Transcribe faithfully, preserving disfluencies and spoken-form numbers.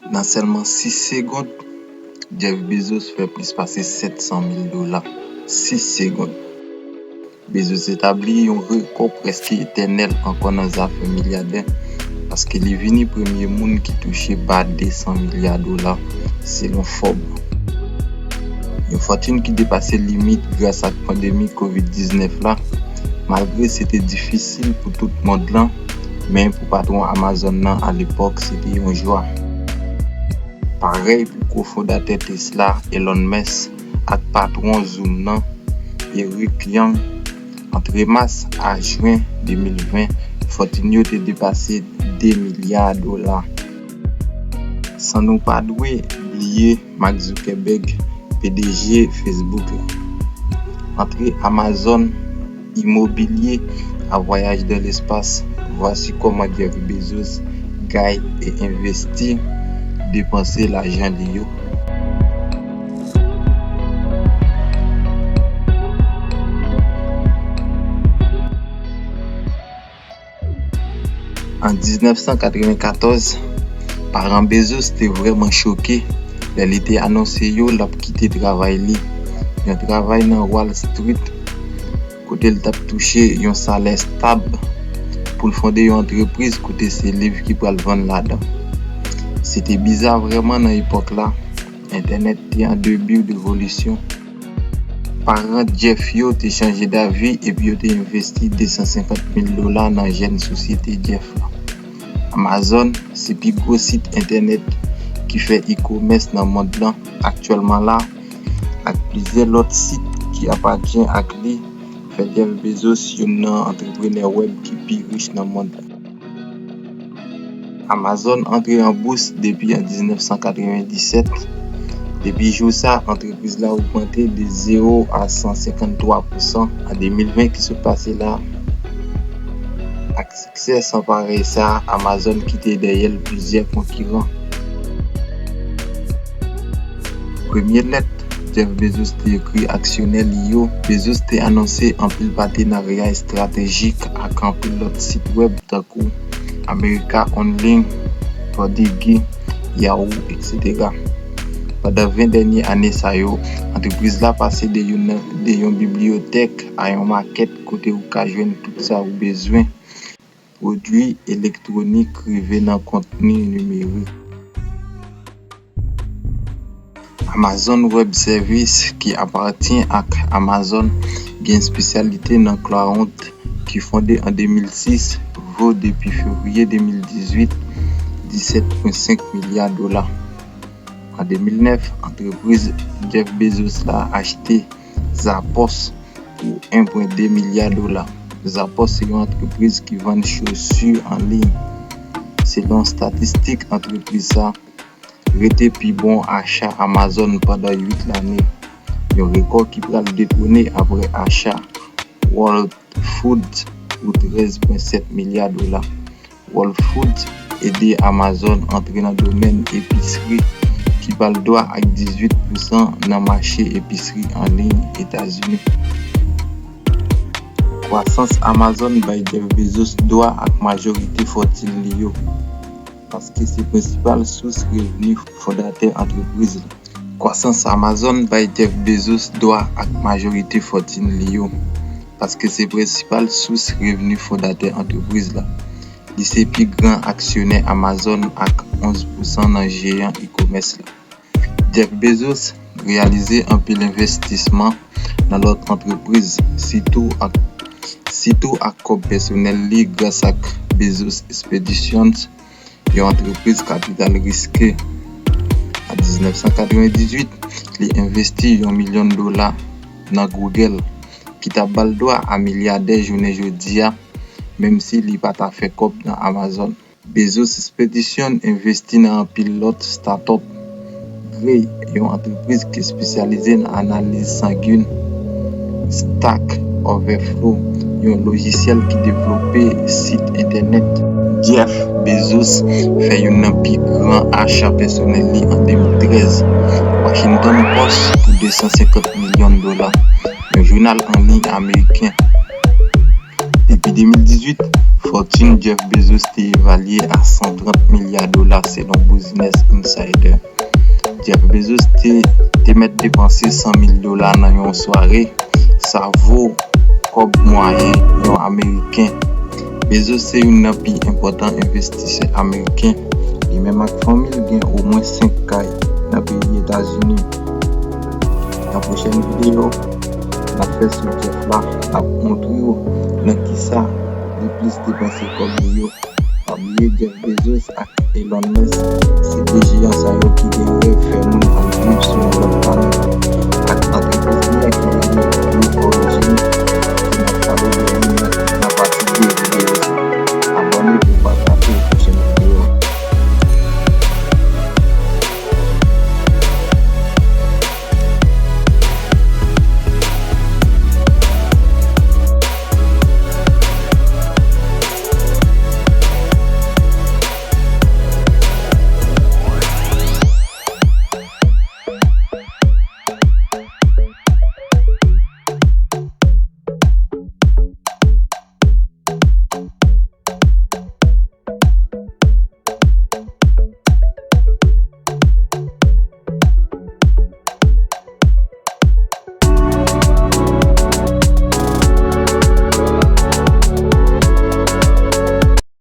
Nan sèlman sis segonn, Jeff Bezos fè plis pase sèt san mil dola. Sis segonn. Bezos etabli yon rekò prèske etènèl ankò nan zafè milyadè, paske li vini premye moun ki touche ba de san milya dola, selon Forbes. Yon fòtin ki depase limit gras ak pandemi kovid diznèf la, malgre se te difisil pou tout mond lan, men pou patwon Amazon nan alepòk, se te yon jwa. Parèy pou kofondatè Tesla, Elon Musk, ak patwon Zoom nan, Eric Yuan, antre mas a jen de mil ven, fòtin yo te depase de milya dola. San nou pa dwe bliye Mark Zuckerberg, P D G Facebook la. Antre Amazon, imobilye, a voyage dans l'espace, voici comment Jeff Bezos gagne et investit, depanse lajan li yo. An diznèf san katrevenkatòz, paran Bezos te vrèman choke lè li te anonse yo l ap kite travay li, yon travay nan Wall Street, kote l t ap touche yon salè stab pou l fonde yon antrepriz kote se liv ki pral vann ladan. Se te biza vrèman nan epòk la, entènèt te an debi revolisyon. Paran Jeff yo te chanje davi epi yo te envesti de san senkant mil dola nan jèn sosyete Jeff la. Amazon se pi gwo sit entènèt ki fè e-commerce nan mond lan aktyèlman la, ak plizyè lòt sit ki apatyen ak li, fè Jeff Bezos youn nan antreprenè wèb ki pi rich nan mond lan. Amazon antre an bous depi an diznèf san katrevenndisèt. Depi jou sa, antrepriz la ogmante de zewo a san senkanntwa pousan an de mil ven ki sot pase la. Ak siksè san parèy sa, Amazon kite dèyè l plizyè konkiran. Premye lèt Jeff Bezos te ekri aksyonè li yo. Bezos te anonse anpil patenarya estratejik ak anpil lòt sit wèb tankou America Online, Prodigy, Yahoo, etsetera. Pandan ven dènye ane sa yo, antrepriz la pase de yon, de yon bibliyotèk a yon makèt kote ou ka jwenn tout sa ou bezwen, pwodui elektwonik rive nan kontni nimerik. Amazon Web Service, ki apatyen ak Amazon, gen espesyalite nan cloud, ki fonde an de mil sis, vo depi fevriye de mil dizuit disèt pwen senk milya dola. An de mil nèf, antrepriz Jeff Bezos la achte Zappos pou en pwen de milya dola. Zappos se yon antrepriz ki vann chosi an liy. Selon statistik, antrepriz sa rete pi bon acha Amazon pandan uit lane, yon rekò ki pral detwone apre acha Whole Foods pou trèz pwen sèt milya dola. Whole Foods ede Amazon antre nan domèn episri, ki ba l dwa ak dizuit pousan nan mache episri an liy Etazini. Kwasans Amazon bay Jeff Bezos dwa ak majorite fòtin li yo, paske se prensipal sous revni fondatè antrepriz la. Kwasans Amazon bay Jeff Bezos dwa ak majorite fòtin li yo, paske se prensipal sous revni fondatè antrepriz la. Li se pi gran aksyonè Amazon ak onz pousan nan jeyan e-commerce la. Jeff Bezos reyalize anpil envestisman nan lòt antrepriz, sitou ak, sitou ak kòb pèsonèl li gras ak Bezos Expeditions, yon antrepriz kapital riske. An diznèf san katrevendizuit, li envesti yon milyon dola nan Google, ki t ap ba l dwa a milyadè jounen jodi a, menm si li pa ta fè kòb nan Amazon. Bezos Expeditions envesti nan anpil lòt startup. Grey, yon antrepriz ki espesyalize nan analiz sanguine, Stack Overflow, yon lojisyèl ki devlope sit entènèt. Jeff Bezos fè youn nan pi gran acha pèsonèl li an de mil trèz, Washington Post pou de san senkant milyon dola, yon jounal an liy ameriken. Li Depi de mil dizuit, fòtin Jeff Bezos te evalye a san trant milya dola, selon Business Insider. Jeff Bezos te, te mèt depanse san mil dola nan yon sware. Sa vo kòb mwayen yon Ameriken. Bezos se youn nan pi enpòtan envestisè ameriken. Li menm ak fanmi l gen omwen senk kay nan peyi Etazini. Nan pwochèn videyo n ap fè sou Jeff la, n ap montre w nan kisa li plis depanse kòb li yo. Pa bliye Jeff Bezos ak Elon Musk se de jeyan sa yo